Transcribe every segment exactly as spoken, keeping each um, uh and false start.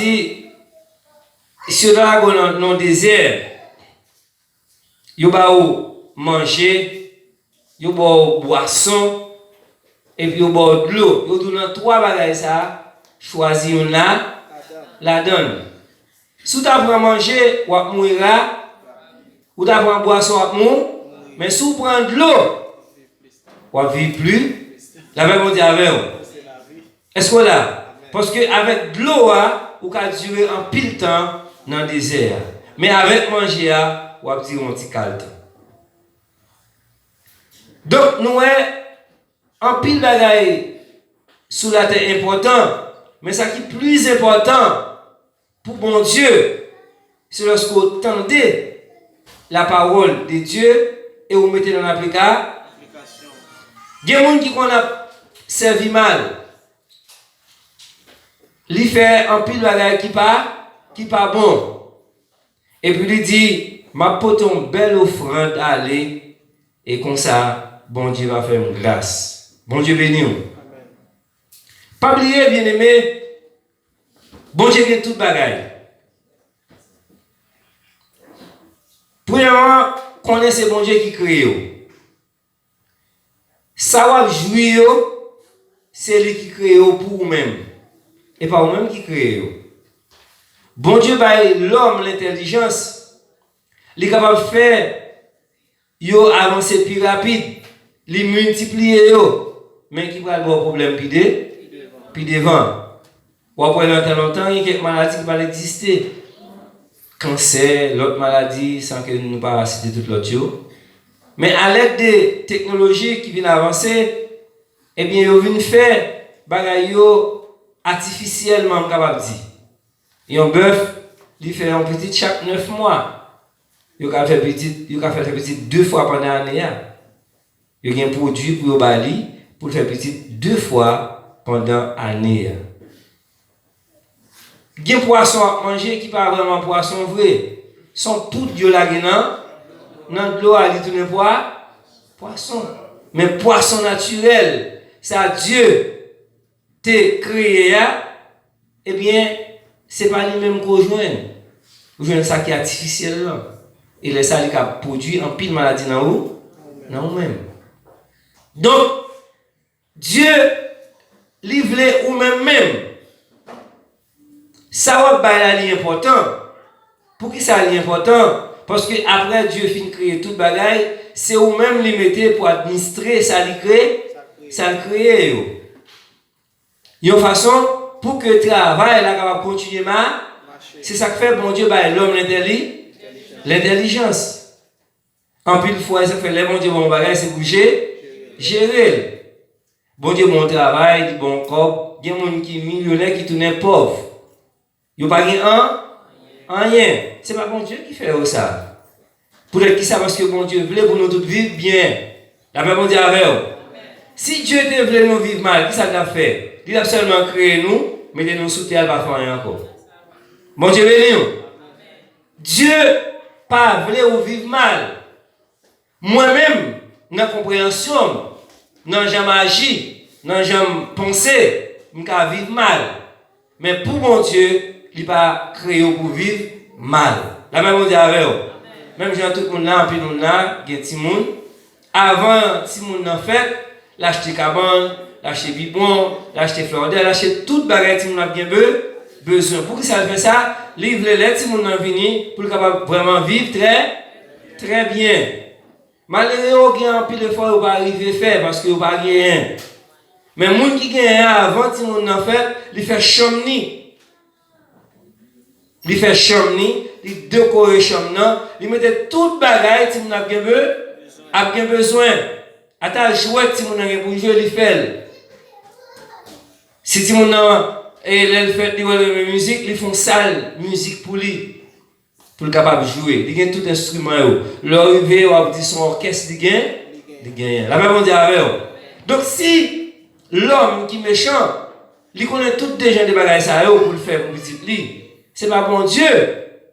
di, si yo ta lage w nan, nan dezè, yo ba ou manje, yo ba ou bwason, epi yo ba ou dlo. Yo di w nan twa bagay sa a, chwazi youn la, ladan l. Si w ta pran manje, w ap mouri ra, ou ta pran bwason, w ap mouri, men si w pran dlo, w ap viv pli. Lapè Bondye avè w. Èske w la? Paske avèk dlo a, ou ka dire anpil tan nan dezè a. Men avèk manje a, w ap dire yon ti kal tan. Donk, nou wè anpil bagay sou latè enpòtan, men sa ki plis enpòtan pou Bondye, se lòske w tande la parole de Dieu e ou mete l an aplika. Gen moun ki konn ap sèvi mal. Li fè anpil bagay ki pa, ki pa bon. Epi li di, "M ap pote yon bèl ofrann ale, e konsa, Bondye va fè m gras." Bondye beni w. Pa bliye, byeneme, Bondye gen tout bagay. Premyèman, konnen se Bondye ki kreye w. Sa w ap jwi yo, se li ki kreye yo pou ou menm. E pa ou menm ki kreye yo. Bondye bay lòm lentèlijans. Li kapab fè yo avanse pi rapid. Li miltipliye yo. Men ki pral ba w pwoblèm pi de, pi devan. W ap wè nan tan lontan, gen kèk maladi ki pa t egziste. Kansè, lòt maladi, san ke nou pa site tout lòt yo. Men alèd de teknoloji ki vin avanse, ebyen, yo vin fè bagay yo atifisyèlman, m kapab di. Yon bèf, li fè yon pitit chak nèf mwa. Yo ka fè pitit, yo ka fè, fè pitit de fwa pandan ane a. Yo gen pwodui pou yo ba li, pou l fè pitit de fwa pandan ane a. Gen pwason w ap manje ki pa vrèman pwason vre. Se yon poud yo lage nan, nan dlo a, li tounen pwa, pwason. Men pwason natirèl, sa Dye te kreye a, ebyen, se pa li menm ke w jwenn. Ou jwenn sa ki atifisyèl lan. E lè sa, li ka pwodui anpil maladi nan ou, nan ou menm. Donk, Dye, li vle ou menm menm. Sa w ap bay la, li enpòtan. Poukisa li enpòtan? Paske apre Dye fin kreye tout bagay, se ou menm li mete pou administre sa li kreye, sa l kreye yo. Yon fason pou ke travay la kapab kontinye ma-, se sa k fè Bondye bay lòm lentèli-, lentèlijans. Anpil fwa, e sa k fè lè Bondye ba w yon bagay, se pou je-, jere l. Bondye ba w yon travay, li ba w yon kòb. Gen moun ki milyonè ki tounen pòv. Yo pa gen an-, anyen. Se pa Bondye ki fè yo sa. Poutèt ki sa? Paske Bondye vle pou nou tout viv byen. Lapè Bondye avè w. Si Dye te vle nou viv mal, kisa l t ap fè? Li t ap sèlman kreye nou, mete nou sou tè a, l pa fè anyen ankò. Bondye beni w. Dye pa vle ou viv mal. Mwen menm, nan konpreyansyon m, nan jan m aji, nan jan m panse, m ka viv mal. Men pou Bondye, li pa kreye w pou viv mal. Lapè Bondye avè w. Menm jan tout moun la, anpil moun la, gen timoun. Avan timoun nan fèt, l achte kabann, l achte bibwon, l achte flòdè, l achte tout bagay timoun ap gen be-, bezwen. Poukisa l fè sa? Li vle lè timoun nan vini, pou l kapab vrèman viv trè, trè byen. Malere yo gen anpil efò yo pa rive fè paske yo pa genyen. Men moun ki genyen an, avan timoun nan fèt, li fè chanm ni. Li fè chanm ni, li dekore chanm nan, li mete tout bagay timoun ap gen be-, ap gen bezwen. Ata jwèt timoun nan gen pou l jwe, li fè l. Si timoun nan, e, lè l fèt, li wè l renmen mizik, li fè yon sal mizik pou li, pou l kapab jwe. Li gen tout enstriman yo. Lè w rive, w ap di se yon òkès li gen, li genyen. Lapè Bondye avè w. Donk, si lòm ki mechan, li konnen tout de jan de bagay sa yo pou l fè pou pitit li, se pa Bondye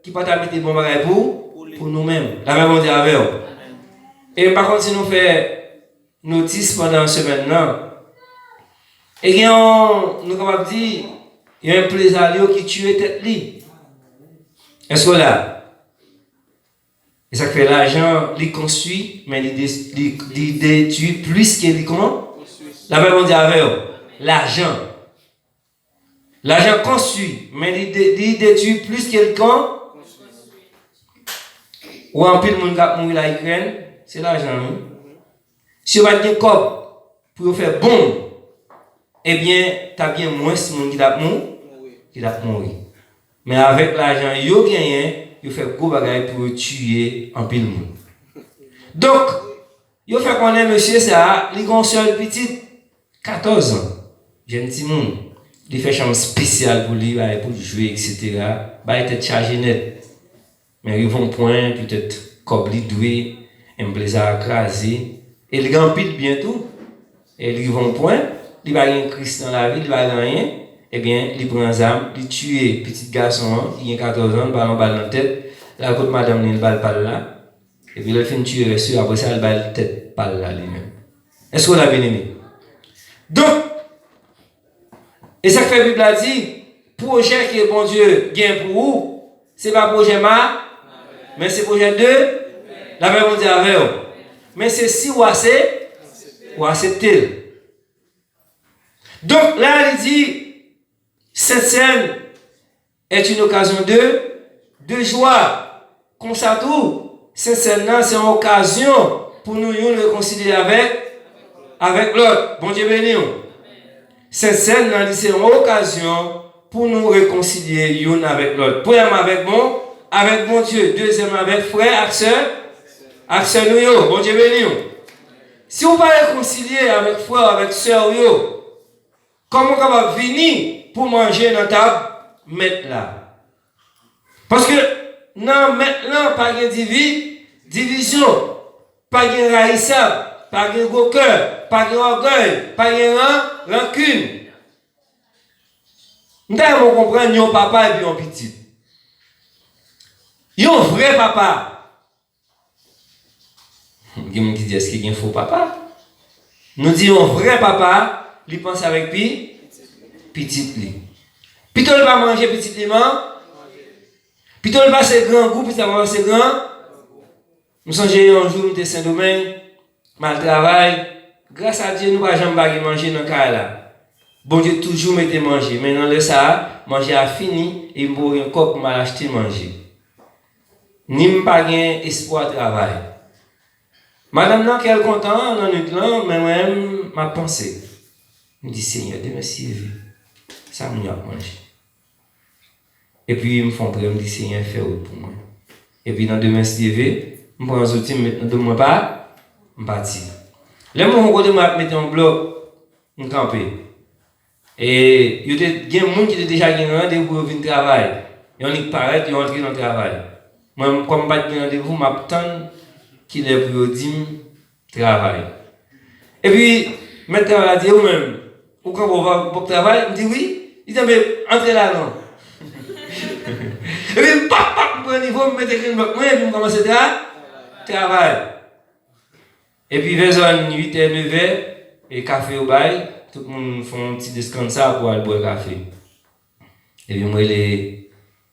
ki pa ta mete bon bagay pou, pou nou menm. Lapè Bondye avè w. E m pa konn si nou fè notis pandan semèn nan. E gen yon, nou kapab di, Yon enplezaryo ki tiye tèt li. Èske w la? E sa k fè lajan, li konstwi, men li, de, li, li detwi plis ke li kon. Lapè Bondye avè w. Lajan. Lajan konstwi, men li, de, li detwi plis ke li kon. Ou anpil moun k ap mouri la Ikrèn, se lajan, wi. Si yo pa t gen kòb pou yo fè bonm, ebyen, t ap gen mwens moun ki t ap mou, ki t ap mouri. Men avèk lajan yo genyen, yo fè gwo bagay pou yo tiye anpil moun. Donk, yo fè konnen mesye sa a, li gen yon sèl pitit, katòz an, jèn timoun. Li fè chanm espesyal pou li, bagay pou l jwe, etsetera. Bagay tèt chaje nèt. Men rive yon pwen, petèt kòb li dwe, enplezaryo a kraze, e li gen anpil byen tou. E li rive yon pwen, li pa gen Kris nan lavi, li pa gen anyen, ebyen, li pran zam, li tiye pitit gason an, ki gen katòz an, li ba l yon bal nan tèt, l al kot madanm li, li ba l pa l la. Epi lè l fin tiye rès yo, apre sa, li ba l tèt pa l la li menm. Èske w la, byeneme? Donk, e sa k fè Bib la di, pwojè ke Bondye gen pou ou, se pa pwojè ma, men se pwojè de, lapè Bondye avè w. Men se si w ase, w aksepte l. Donk, la, li di, Sent Sèn est une occasion de, de joie. Konsa tou, Sent Sèn nan se yon okazyon pou nou youn rekonsilye avèk, avèk lòt. Bondye beni w. Sent Sèn nan, li se yon okazyon pou nou rekonsilye youn avèk lòt. Premyèman avèk bon, avèk Bondye. Dezyèmman avèk frè ak sè, ak sè nou yo. Bondye beni w. Si w pa rekonsilye avèk frè w, avèk sè w yo, kòman w kapab vini pou manje nan tab mèt la? Paske nan mèt lan pa gen divi, divizyon, pa gen rayisab, pa gen gwo kè, pa gen ògèy, pa gen ran, rankin. M ta renmen w konprann yon papa epi yon pitit. Yon vrè papa. Gen moun ki di, èske gen fo papa? Nou di yon vrè papa, li panse avèk pi, pitit li. Pito l pa manje pitit li man, pito l pase grangou, pitit la pa pase gran. M sonje yon jou m te Sendomeng, m al travay, gras a Dye nou pa janm pa gen manje nan kay la. Bondye toujou mete manje, men nan lè sa a, manje a fini e m poko gen kòb pou m al achte manje. Ni m pa gen espwa travay. Madanm nan kè l kontan nan nwit lan, men mwen menm, m ap panse. M di, Senyè, demen si Dye vle, sa moun yo ap manje? Epi m fè yon priyè, m di, Senyè, fè wout pou mwen. Epi nan demen si Dye vle, m pran zouti, m met nan do m, mwen pa, m pati. Lè m rive yon kote, mwen ap mete yon blòk, m kanpe. E yo te gen moun ki te deja gen randevou pou yo vin travay. Yo annik parèt, yo antre nan travay. Mwen, kòm m pa t gen randevou, m ap tann kilè pou yo di m travay. Epi, mèt travay la di, e ou menm, ou kanpe w p ap travay? M di, wi. Li di, enben, antre la non. Epi, m pap, pap, m pran nivo, m mete grenn blòk mwen, epi m kòmanse tra, travay. Epi vè zòn uitè, nevè, e kafe yo bay, tout moun fè yon ti deskansa pou al bwè kafe. Epi m rele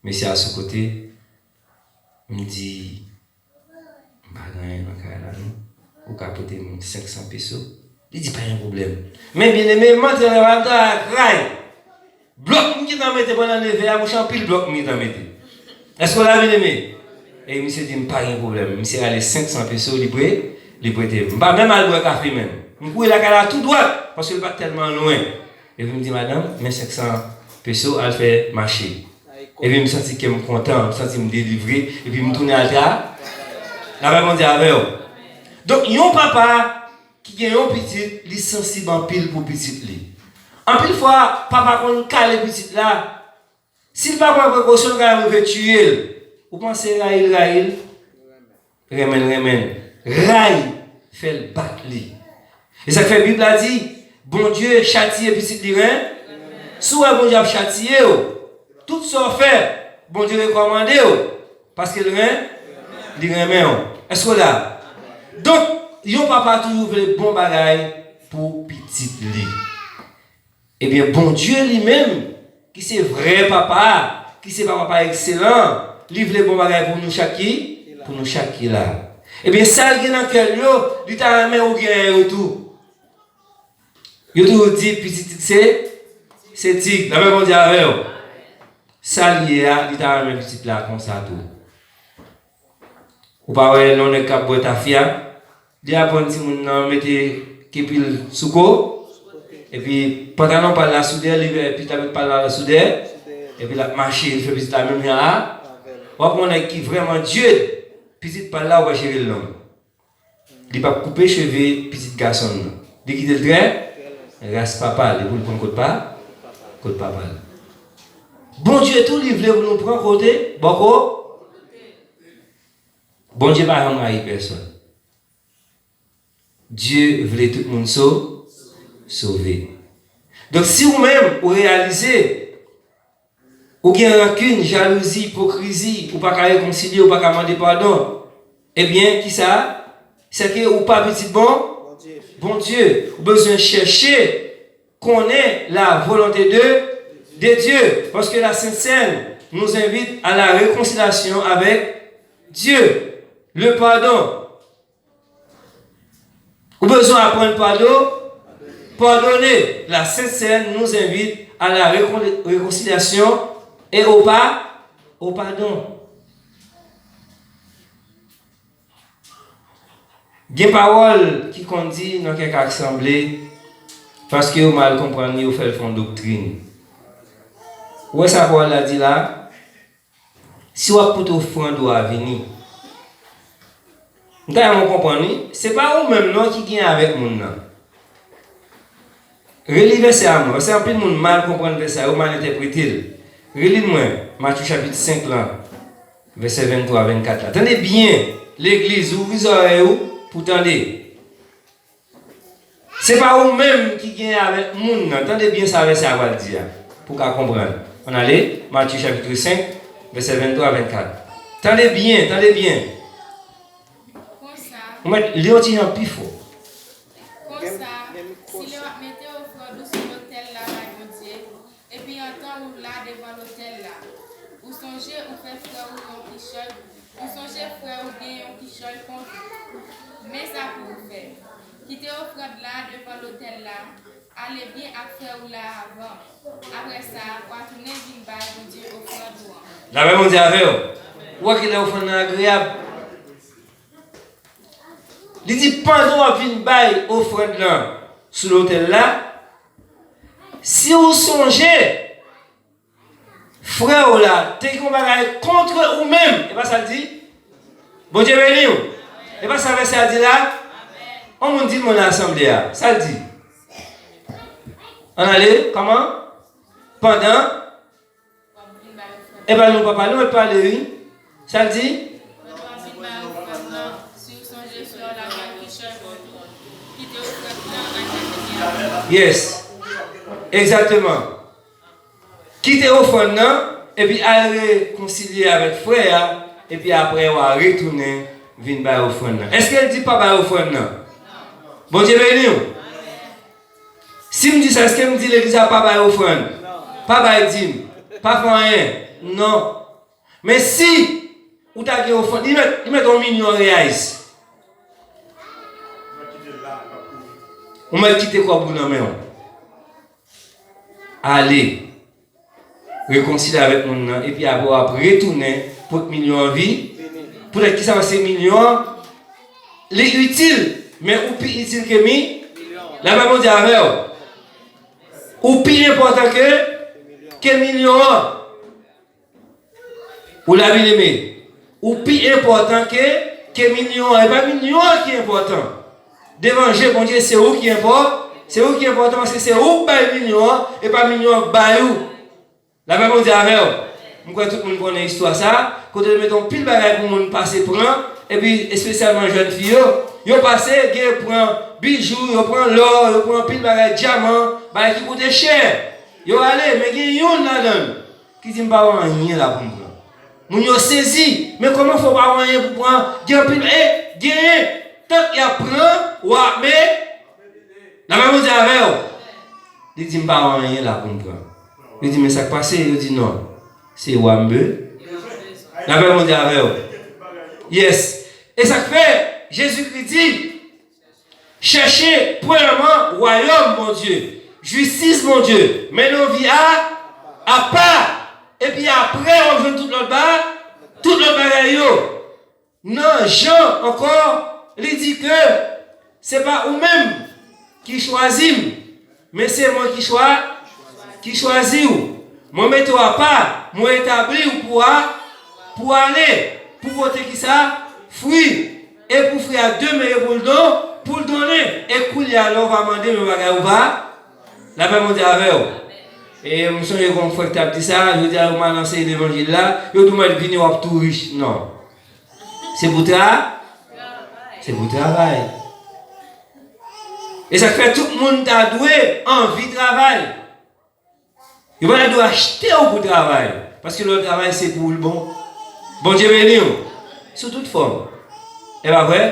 mesye a sou kote, m di, m pa gen anyen nan kay la non, ou ka pote m senk san peso? Li di, pa gen pwoblèm. Men byeneme, m antre nan travay, m travay ak ray. Blòk m gentan mete pandan nevè a, monchè, anpil blòk m gentan mete. Èske w la, byeneme? E misye di m pa gen pwoblèm. Misye rale senk san peso, li pre, li prete m. M pa menm al bwè kafe menm. M kouri lakay la tou dwat, paske l pa t tèlman lwen. Epi m di, madanm, men senk san peso, al fè mache. Epi m santi kè m kontan, m santi m delivre, epi m tounen al tra, lapè Bondye avè w. Donk, yon papa ki gen yon pitit, li sansib anpil pou pitit li. Anpil fwa, papa konn kale pitit la. Si l pa pran prekosyon, l ka rive tiye l. Ou panse rayi l rayi l? Renmen l renmen l. Rayi, fè l bat li. E sa k fè Bib la di, Bondye chatiye pitit li ren. Si w wè Bondye ap chatiye w, tout sa w fè, Bondye rekòmande w, paske l ren, li renmen w. Èske w la? Donk, yon papa toujou vle bon bagay pou pitit li. Ebyen, Bondye li menm, ki se vrè papa a, ki se papa pa ekselan, li vle bon bagay pou nou chak ki, pou nou chak ki la. Ebyen, sa l gen nan kè l yo, li ta renmen ou gen yo tou. Yo toujou di, pitit se, se tig. Lapè Bondye avè w. Sa l ye a, li ta renmen pitit la konsa tou. Ou pa wè lè yon nèg k ap bwè tafya, li aprann timoun nan mete kepi l sou ko, epi pantalon pa l la sou dèyè, li pitit la met pa l la sou dèyè, epi l ap mache, li fè pitit la menm jan a. W ap wè yon nèg ki vrèman dye, pitit pa l la, ou wè cheve l long. Li p ap koupe cheve pitit gason l nan. Li kite l trè ras papa l, epi l pran kot pa, kot papa l. Bondye tou, li vle pou nou pran kote, bò ko. Bondye pa janm rayi pèsòn. Dye vle tout moun so, sove. Donk, si ou menm, ou reyalize, ou gen rankin, jalouzi, ipokrizi, ou pa ka rekonsilye, ou pa ka mande padon, ebyen, kisa? Se ke ou pa pitit bon? Bondye. Ou bezwen chèche konnen la volonté de, de Dieu. Parce que la Sainte Seine nous invite à la réconciliation avec Dieu. Le pardon. Ou bezwen aprann padon, pardonner. La Sainte Seine nous invite à la récon-, réconciliation et au pa-, au pardon. Gen pawòl ki konn di nan kèk asanble, paske yo mal konprann li, yo fè l fè yon doktrin. Ou wè sa pawòl la di la? Si w ap pote ofrann ou a vini, m ta renmen w konprann wi, se pa ou menm non ki gen avèk moun nan. Reli vèsè a mwen, paske anpil moun mal konprann vèsè a, yo mal entèprete l. Reli l mwen, Matye chapit senk lan, vèsè venntwa, vennkat la. Tande byen, legliz, ouvri zòrèy ou pou tande. Se pa ou menm ki gen avèk moun nan. Tande byen sa vèsè a pral di a, pou w ka konprann. Ann ale, Matye chapit senk, vèsè venntwa a vennkat. Tande byen, tande byen. Konsa, ou mèt li yon ti jan pi fò. Konsa, si lè w ap mete ofrann ou sou lotèl la bay Bondye, epi antan ou la devan lotèl la, ou sonje ou fè frè ou yon kichòy, ou sonje frè ou gen yon kichòy kont ou. Men sa pou ou fè. Kite ofrann la devan lotèl la, ale byen ak frè ou la avan. Apre sa, w a tounen vin bay Bondye ofrann ou an. Lapè Bondye avè w. Ou wè ki lè ofrann nan agreyab. Li di, pandan w ap vin bay ofrann nan sou lotèl la, si w sonje frè w la te gen yon bagay kont ou menm, e pa sa l di? Bondye beni w. E pa sa vèsè a di la? On moun di l mwen nan asanble a. Sa l di? Ann ale, kòman? Pandan E pa nou pa pale, mwen pale wi. Sa l di? Yes. Egzakteman. Kite ofrann nan, epi al rekonsilye avèk frè a, epi apre w a retounen vin bay ofrann nan. Èske l di pa bay ofrann nan? Bondye beni w. Si m di sa, èske m di legliz la pa bay ofrann? Pa bay dim? Pa fè anyen? Non. Men si ou ta gen ofrann, li mèt, li mèt yon milyon reyais. Ou mèt kite kòb ou nan men w. Ale. Rekonsilye avèk moun nan, epi apre w ap retounen pot milyon an vi. Poutèt ki sa? Paske milyon an, li itil, men ou pi itil ke mi. Lapè Bondye avè w. Ou pi enpòtan ke, ke milyon an. Ou la, byeneme. Ou pi enpòtan ke, ke milyon an. E pa milyon an ki enpòtan. Devan je Bondye, se ou ki enpò-, se ou ki enpòtan, paske se ou k bay milyon an, e pa milyon an k bay ou. Lapè Bondye avè w. M kwè tout moun konnen istwa sa, kote yo mete yon pil bagay pou moun pase pran, epi espesyalman jèn fi yo, yo pase, gen yo pran bijou, yo pran lò, yo pran pil bagay dyaman, bagay ki koute chè. Yo ale, men gen youn ladan l ki di, "M pa wè anyen la pou m pran." Moun yo sezi, men kòman fè w pa wè anyen pou pran? Gen anpil, e, genyen, tank y ap pran, w ap, men, lapè Bondye avè w. Li di, "M pa wè anyen la pou m pran." Yo di, "Men sa k pase?" Yo di, "Non, se wa m vle." Lapè Bondye avè w. Yes. E sa k fè, Jezikri di, "Chèche premyèman wayòm Bondye, jistis Bondye, mennen yon vi a, apa, epi apre w ap jwenn tout lòt ba, tout lòt bagay yo." Nan Jan ankò, li di ke se pa ou menm ki chwazi m, men se mwen ki chwa, ki chwazi w. Mwen mete w apa, mwen etabli w pou a, pou ale, pou pote kisa? Fwi. E pou fwi a demere pou l don, pou l donnen. E kounye a, lè w va mande m yon bagay, ou va, lapè Bondye avè w. E m sonje gon frè k t ap di sa, jodi a yo mal anseye levanjil la, yo di w mèt vini w ap tou rich. Non. Se pou tra, se pou travay. E sa k fè tout moun ta dwe anvi travay. Yo pa ta dwe achte w pou travay. Paske lè w travay, se pou w l bon. Bondye beni w. Sou tout fòm. E pa vre?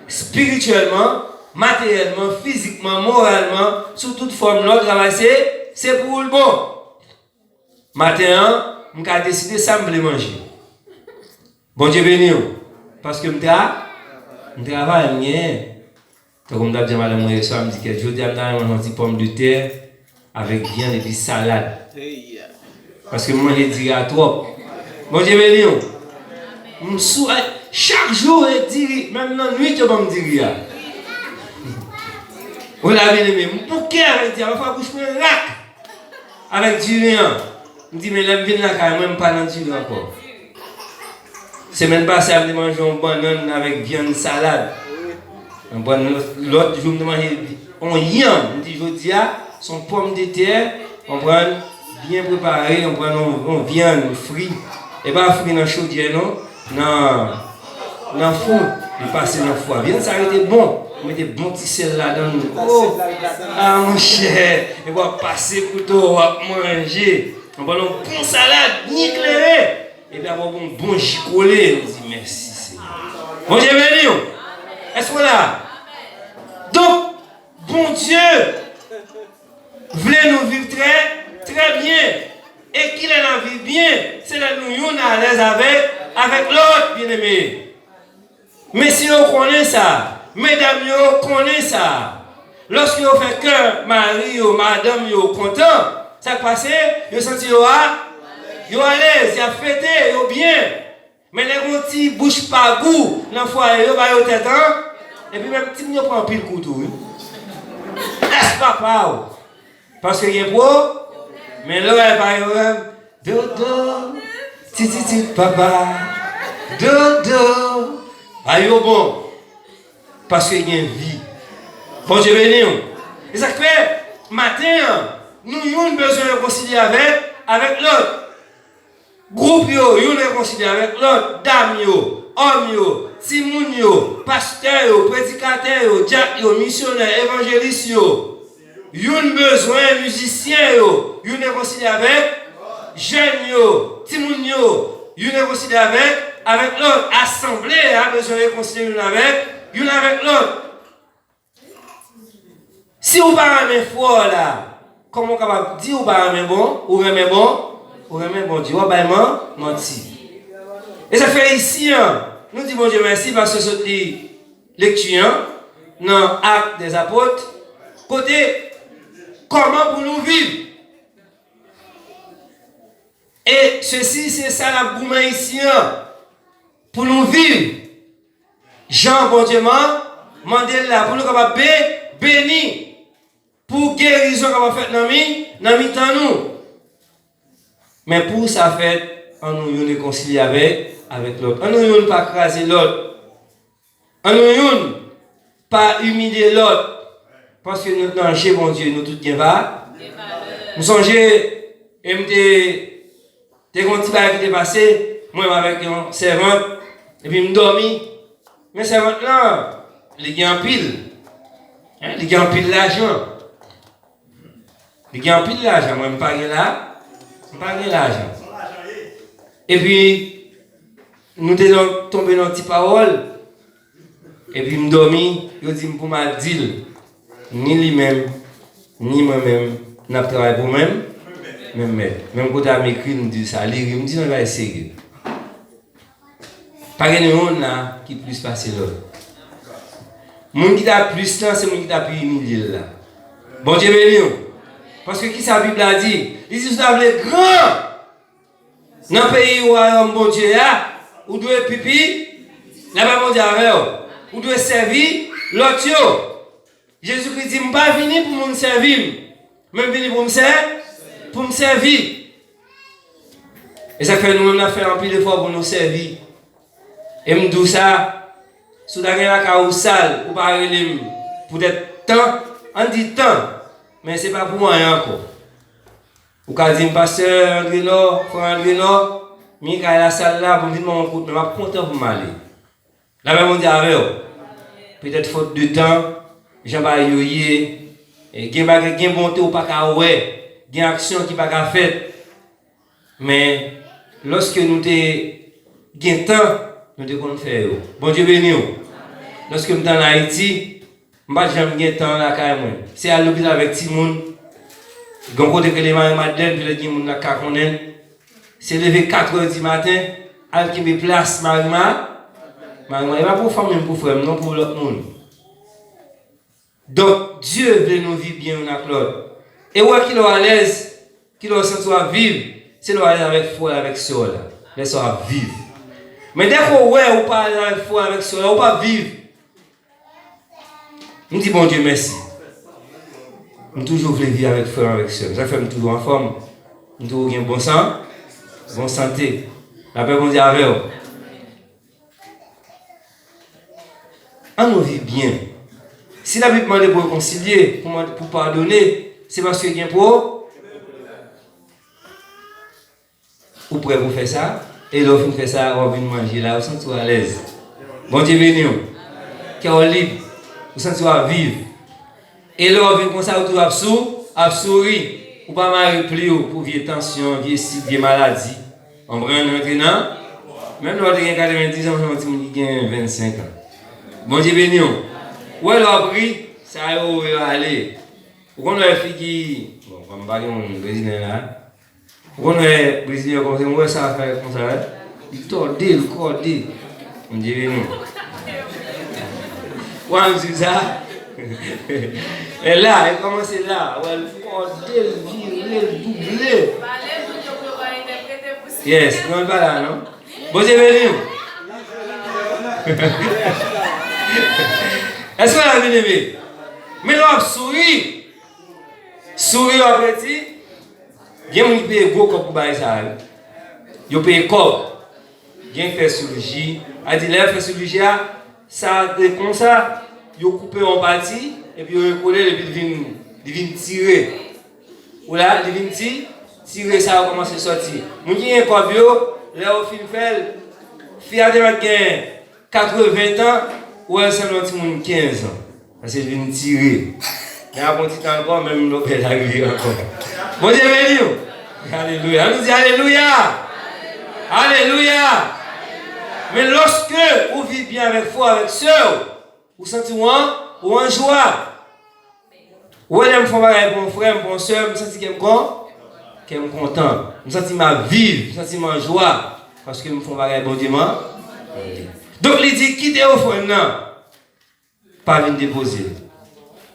Espirityèlman, materyèlman, fizikman, moralman, sou tout fòm, lè w travay, se, se pou w l bon. Maten an, m ka deside sa m vle manje. Bondye beni w. Paske m tra, m travay, m genyen. Tankou m t ap di a madanm mwen yè swa, m di, "Kèt, jodi a m ta renmen manje yon ti pòmdetè avèk vyann epi salad." Paske m manje diri a twòp. Bondye beni w. M sou, eh, chak jou e diri, menm nan nwit yo ban m diri a. Ou la byeneme, m bouke avèk diri a, pafwa bouch mwen rak avèk diri an. M di, "Men lè m vin lakay mwen, m pa nan diri ankò." Semèn pase a, m te manje yon bannann avèk vyann salad. Yon bannann, lòt, lòt jou, m te manje yon yanm. M di, "Jodi a, se yon pòmdetè, konprann, byen prepare, konprann, yon, yon vyann fri." E pa fri nan chodyè, non, nan, nan fou. Li pase nan fou a. Vyann sa rete bon. Ou mete bon ti sèl ladan l. Oh! Ah, monchè! Epi w ap pase kouto, w ap manje. Konprann, yon bon salad, byen klere. Epi apre w bon, bon ji kole, ou di, "Mèsi, Senyè." Bondye beni w. Èske w la? Donk, Bondye vle nou viv trè, trè byen. E kilè n ap viv byen? Se lè nou youn alèz avèk, avèk lòt, byeneme. Mesye yo konnen sa. Medam yo konnen sa. Lòske yo fè kè mari yo, madanm yo kontan, sa k pase? Yo santi yo a, yo alèz, y ap fete, yo byen. Men lè gon ti bouch pa gou nan fwaye yo, ba yo tèt an. Epi menm timoun yo pran anpil kou tou, wi. Èske papa w? Paske gen pwo, men lè w pa yo menm, dodo, tititit papa, dodo, ba yo bon. Paske gen vi. Bondye beni w. E sa k fè, maten an, nou youn bezwen rekonsilye avèk, avèk lòt. Gwoup yo, youn rekonsilye avèk lòt, dam yo, òm yo, timoun yo, pastè yo, predikatè yo, dyak yo, misyonè, evanjelis yo. Youn bezwen mizisyen yo, youn rekonsilye avèk jèn yo, timoun yo, youn rekonsilye avèk, avèk lòt. Asanble a bezwen rekonsilye youn avèk, youn avèk lòt. Si ou pa renmen frè w la, kòman w kapab di ou pa renmen bon, ou renmen bon, ou renmen Bondye, w ap bay man, manti. E sa fè isi an, nou di Bondye mèsi paske sot li lekti an nan Actes des Apôtres, kote kòman pou nou viv. E sesi, se sa n ap goumen isi an, pou nou viv jan Bondye man-, mande l la, pou nou kapab be-, beni, pou gerizon kapab fèt nan mi-, nan mitan nou. Men pou sa fèt, an nou youn rekonsilye avèk, avèk lòt. An nou youn pa kraze lòt. An nou youn pa imilye lòt, paske nou nan je Bondye, nou tout gen va-, m sonje, e m te, te gen yon ti bagay ki te pase, mwen menm avèk yon sèvant, epi m dòmi. Men sèvant lan, li gen anpil, en, li gen anpil lajan. Li gen anpil lajan, mwen m pa gen la, m pa gen lajan. Epi, nou te nan, tonbe nan ti pawòl, epi m dòmi, yo di m pou m al di l. Ni li menm, ni mwen menm, n ap travay pou menm, Menm mèt. Menm kote a m ekri, m di sa, li ri, m di non, bagay serye. Pa gen youn la ki plis pase lòt. Moun ki ta plis lan, se moun ki ta pi imilye l la. Bondye beni w. Paske ki sa Bib la di? Li di, si w ta vle gran nan peyi wayòm Bondye a, ou dwe pipi, lapè Bondye avè w. Ou dwe sèvi lòt yo. Jezikri di, m pa vini pou moun sèvi m, men m vini pou m sè, pou m sèvi. E sa k fè nou menm n ap fè anpil efò pou nou sèvi. E m di w sa, si w ta gen lakay ou sal, ou pa rele m, poutèt tan, ann di tan, men se pa pou anyen ankò. Ou ka di m, pastè Andrenò, frè Andrenò, mi kay la sal la, pou m vin ban w yon kout men, m ap kontan pou m ale. Lapè Bondye avè w. Petèt fòt de tan, jan bagay yo ye, e gen bagay, gen bonte ou pa ka wè, gen aksyon ki pa ka fèt. Men, lòske nou te gen tan, nou te konn fè yo. Bondye beni w. Lòske m te ann Ayiti, m pa t janm gen tan lakay mwen. Se al lopital avèk timoun. Gen yon kote k rele Mari Madlèn, petèt gen moun la k ka konnen l. Se leve katrè di maten, al kenbe plas Mari Ma-, Mari Ma-, e pa pou fanmi m, pou frè m, non, pou lòt moun. Donk, Dye vle nou viv byen youn ak lòt. E ou wè kilè w alèz, kilè w santi w ap viv, se lè w alèz avèk frè w, avèk sè w la. Lè sa w ap viv. Men dèke w wè ou pa alèz avèk frè w, avèk sè w la, ou p ap viv. M di Bondye mèsi. M toujou vle viv avèk frè m, avèk sè m. Sa fè m toujou anfòm. M toujou gen bon san-, bon sante. Lapè Bondye avè w. Ann nou viv byen. Si Labib mande pou rekonsilye, pou mande, pou padone, se paske gen pwo-, Ou prè pou fè sa? E lè w fin fè sa, w ap vin manje la, ou santi w alèz. Bondye beni w. Kè w lib. Ou santi w ap viv. E lè w vin konsa, ou toujou ap sou-, ap souri. Ou pa mare pli w pou vye tansyon, vye sik, vye maladi. Konprann, rantre nan. Menm lè w te gen katrevendiz an, ou se yon timoun ki gen vennsenk an. Bondye beni w. Ou wè lè w ap ri, sa yo, yo ale. Ou konn wè figi, bon, kòm pa gen moun brezilyen la, ou konn wè brezilyen kòmsi, mwen wè sa fè konsa, wi. Li tòde, li kòde. Bondye beni w. Ou wè m di sa? E la, e kòmanse la. Ou wè l kòde, l vire, l double. Yes, non, l pa la, non. Bondye beni w. Èske w la, byeneme? Men lè w ap souri, souri w ap redi. Gen moun ki peye gwo kòb pou bagay sa a, wi. Yo peye kòb. Gen fè siriji. A di, lè yo fè siriji a, sa te konsa, yo koupe yon pati, epi yo rekole l, epi li vin, li vin tire. Ou la, li vin ti-, tire sa yo kòmanse sòti. Moun ki gen kòb yo, lè yo fin fè l, fi a te mèt gen katreven tan, ou wè l sanble yon timoun kenz an. Paske l vin tire. Men apre yon ti tan ankò, menm lòbèy la rive ankò. Bondye beni w! Alelouya! Ann nou di alelouya! Alelouya! Men lòske ou viv byen avèk frè w, avèk sè w, ou santi w an, ou an jwa. Ou wè, lè m fè yon bagay pou yon frè m, pou yon sè m, m santi kè m kon-, kè m kontan. M santi m ap viv, m santi m an jwa. Paske m fè yon bagay Bondye m an. Donk, li di, kite ofrann nan. Pa vin depoze l.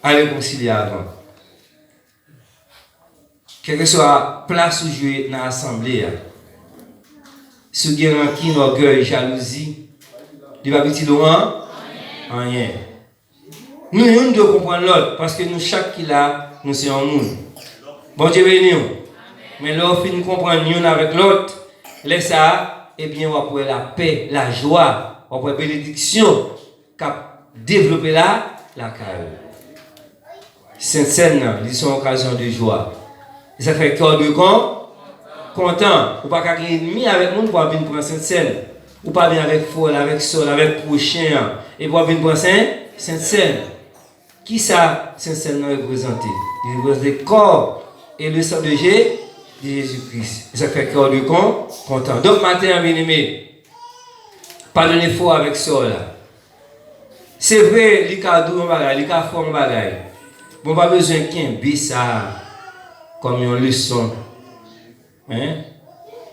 Al rekonsilye avan. Kèlkeswa plas ou jwe nan asanble a, si w gen rankin, ògèy, jalouzi, li p ap itil ou an-, anyen. Nou youn dwe konprann lòt, paske nou chak ki la, nou se yon moun. Bondye beni w. Men lè w fin konprann youn avèk lòt, lè sa a, ebyen, w ap wè lapè, lajwa, w ap wè benediksyon k ap devlope la, lakay ou. Sentsèn nan, li se yon okazyon de jwa. E sa fè kè w dwe kon-, kontan. Ou pa ka gen ènmi avèk moun pou w ap vin pran sentsèn. Ou pa byen avèk frè w la, avèk sè w la, avèk pwochen an. Epi w ap vin pran sen-, sentsèn. Kisa sentsèn nan reprezante? Li reprezante kò e le san de Je-, de Jezi Kris. E sa k fè kè w dwe kon-, kontan. Donk, maten an, byeneme, padone frè w avèk sè w la. Se vre, li ka di w yon bagay, li ka fè w yon bagay. Bon, w pa bezwen kenbe sa kòm yon leson. Hein?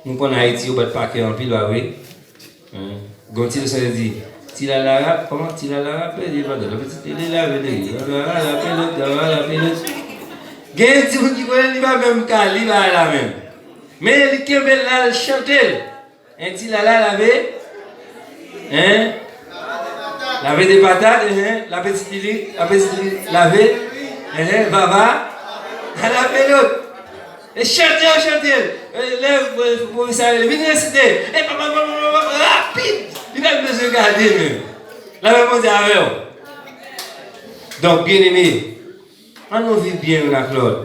Nou konn Ayiti, yo bat pakè anpil, pa vre? Hein? Gon ti leson yo di, ti lala rap, kòman? Ti lala rap, pèdi pandan, lape ti tele, lave legi, lala rap, lala rap, lala rap. Gen ti moun ki konnen li pa menm ka li bagay la menm. Men li kenbe l la, l chante l. Hein, ti lala lave. Hein? Lave de patat, hein? Lape ti tele, lape ti tele, lave. Hein? Vava. Lave lòt. E chante yo chante. E lè pwofesè a rele, vin resite. E pa, pa, pa, pa, pa, pa, rapid. Li pa bezwen gade menm. Lapè Bondye avè w. Donk, byeneme, ann nou viv byen youn ak lòt.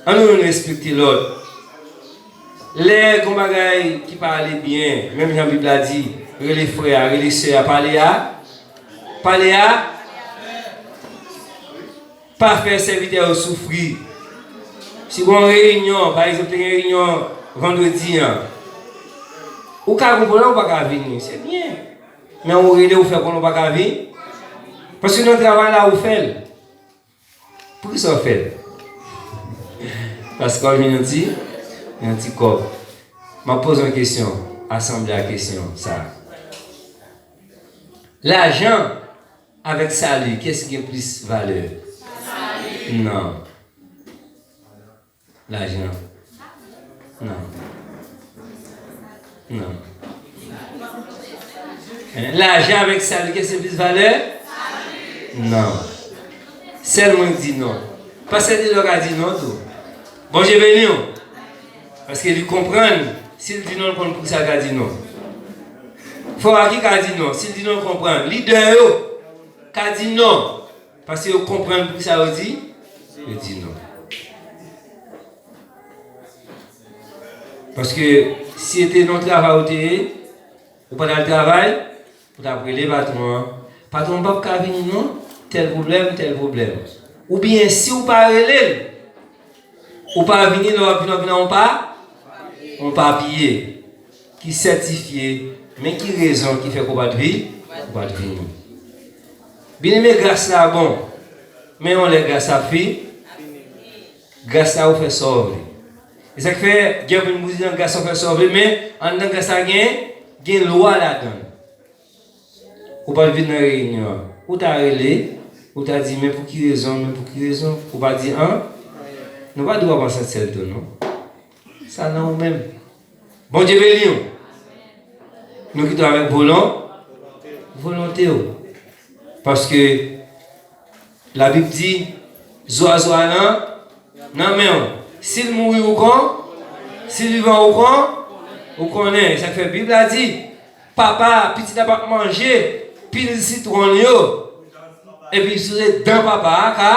Ann nou youn respekte lòt. Lè gon bagay ki pa ale byen, menm jan Bib la di, rele frè a, rele sè a, pale a, pale a. Pa fè sèvitè yo soufri. Si gon reyinyon, pa egzanp, te gen reyinyon vandredi an, ou ka gen pwoblèm, ou pa ka vini, se byen. Men ou rele, ou fè konnen ou pa ka vini. Paske nan travay la, ou fè l. Poukisa w fè l? Paske w ap jwenn yon ti, yon ti kòb. M ap poze yon kesyon, asanble a kesyon sa a. Lajan avèk sali, kiyès ki gen plis valè? Non. Lajan. Non. Non. Hein? Lajan avèk sali, kiyès ki gen plis valè? Non. Sèl mwen k di non. Pastè Tedor ka di non tou. Bondye beni w. Paske li konprann, si l di non, l konn poukisa l ka di non. Frè a ki ka di non, si l di non, l konprann. Lidè yo ka di non, paske yo konprann poukisa yo di, yo di non. Paske si se te nan travay ou te ye, ou pa t al travay, ou t ap rele patwon an. Patwon an p ap ka vini non, tèl pwoblèm, tèl pwoblèm. Oubyen si w pa rele l, ou pa vini, lè w ap vini, w ap vini ak yon pa, yon papye ki sètifye, men ki rezon ki fè ke w pa t vi-, ou pa t vini. Byeneme, gras la bon, men yon lè gras la fi-, gras la ou fè sa w vle. E sa k fè, gen anpil moun ki di nan gras la ou fè sa w vle, men anndan gras la gen, gen lwa ladan l. Ou pa t vin nan reyinyon an. Ou ta rele, ou ta di, men pou ki rezon, men pou ki rezon? Ou pa di an? Nou pa di w ap an sant sèl tou, non. Sa nan ou menm. Bondye beni w. Nou kite w avèk volon-, volonte w. Paske Labib di, zwazo a nan, nan men w. Si l mouri, ou kon-, si l vivan, ou kon-, ou konnen. Sa k fè Bib la di, papa, pitit la p ap manje pil sitwon l yo. Epi sou se dan papa a ka,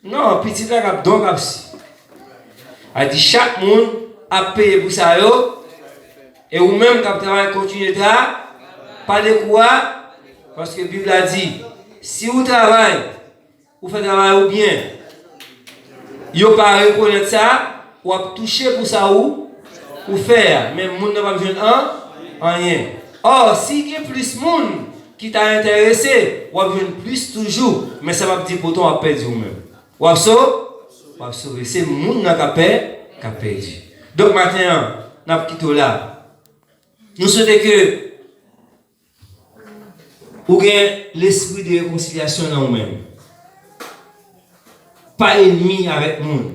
non, pitit la k ap don k ap si. A di chak moun ap peye pou sa yo. E ou menm k ap travay, kontinye tra-, pa dekoura-, paske Bib la di, si ou travay, ou fè travay ou byen, yo pa rekonèt sa, w ap touche pou sa ou, ou fè a. Men moun nan p ap jwenn an, anyen. Ò, si gen plis moun ki ta enterese, w ap jwenn plis toujou. Men sa p ap di poutan w ap pèdi ou menm. W ap so-, w ap sove. Se moun nan k ap pè-, k ap pèdi. Donk, maten an, n ap kite w la. Nou swete ke ou gen lespri de rekonsilyasyon nan ou menm. Pa enmi avèk moun.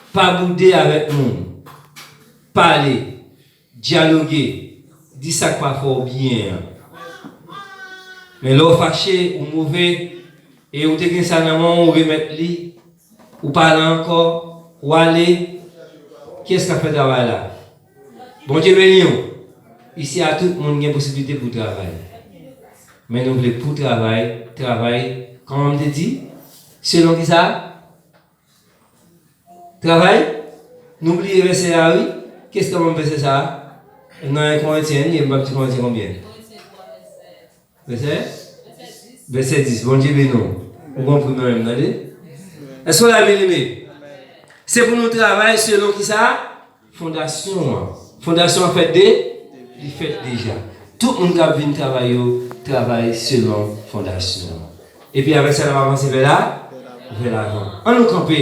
Pa boude avèk moun. Pale, dyaloge, di sa k pa fè w byen an. Men lè w fache, ou move, e ou te gen sa nan men w, ou remèt li, ou pa la ankò, ou ale, kiyès k ap fè travay la? Bondye beni w. Isi a, tout moun gen posiblite pou travay. Men nou vle pou travay, travay, kòman m te di? Selon ki sa? Travay? Nou bliye vèsè a, wi. Kiyès k ap ban m vèsè sa a? Nan en Korentyen, li ye, m p ap di Korentyen konbyen? Vèsè? Vèsè dis. Bondye beni w. Ou konprann mwen menm, tande? Èske w la, byeneme? Se pou nou travay selon ki sa? Fondasyon an. Fondasyon an fèt de? Li fèt deja. Tout moun k ap vin travay yo, travay selon fondasyon an. Epi avèk sa, n ap avanse vè la, vè lavan. An nou kanpe.